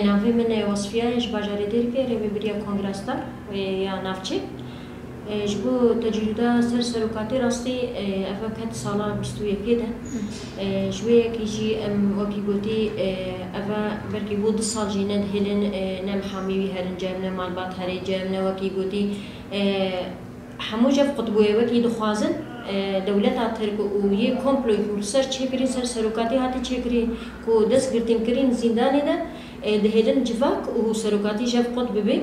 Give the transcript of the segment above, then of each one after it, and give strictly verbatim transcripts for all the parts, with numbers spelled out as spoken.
Navê min e Wasfiye, ji bajarê Dêrikê, rêvebiriya Kongrestar ya navçê. E, ji bo tecrîda ser serokatî rastî, e, ev ket sala bîst û yekê de. E, ji wê yekê jî em wekî gotî, e, ev belkî bû du sal jî ne dihêlin, e, ne mihamî wî herin cem, ne malbat herê cem, ne wekî gotî, e, hemû jev qutbûye wekî dixwazin, e, dewleta Tirk û yê komployê ku li ser çêkirî, ser serokatî hatî çêkirî, ku dest girtîn kirîn zîndanê de, e, dihêlin civak û serokatî jev qut bibe.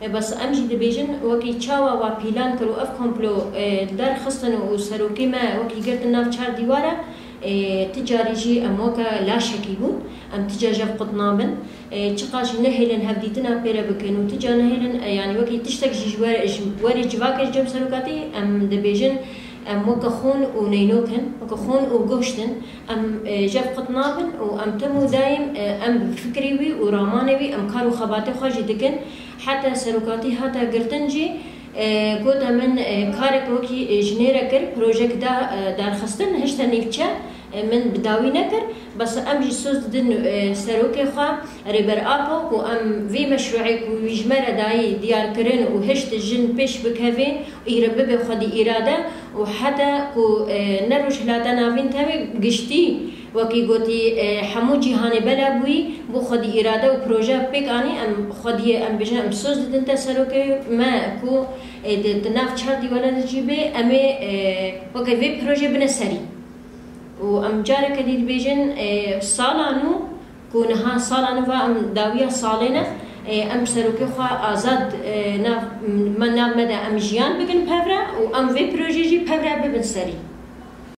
E, bes em jî dibêjin, wekî çawa wa pîlan kir û ev komplo, e, derxistin û serokê me wekî girtin nav çar dîwara, e, ti carî jî em weke laşekî bûn, em ti ca jev qut nabin. E, çiqas jî nehêlin hevdîtina pê re bikin û ti ca nehêlin, e, yanî wekî tiştek jî ji we, ji werê civakê ji cem serokatî, em dibêjin, em weke xûn û neynok in, weke xûn û goşt in, em, e, jev qut nabin û em tim û dayîm, e, em bi fikrê wî û ramanê wî em kar û xebatê xwe jî dikin. Heta serokatî hate girtin jî, e, gote min, e, karek wekî, e, jinê re kir, projek da, e, derxistin, hişte nîvçe, e, min bi dawî nekir. Bes em jî soz didin, e, serokê xwe, Rêber Apo, ku em vê meşrûê ku wî ji me re dayî diyar kirin û hişt jin pêş bikeve, îre bibe xwedî îrade û heta ku, e, ne Rojhilata Navîn tevî giştî, wekî gotî, e, hemû cîhanê bela bûyî bo xwedî îrade û proje pêk anî, em xwediyê em bêjin, em soz didin te serokê me ku, e, di, di nav çar dîwara de jî bê, em ê, e, weke vê proje bine serî. Û em careke dî dibêjin, e, sala nû, ku niha sala nû va em dawiya salê ne, e, em serokê xwe azad, e, nav, me, nav me de em jiyan bikin pevre û em vê projê jî pevre bibin serî.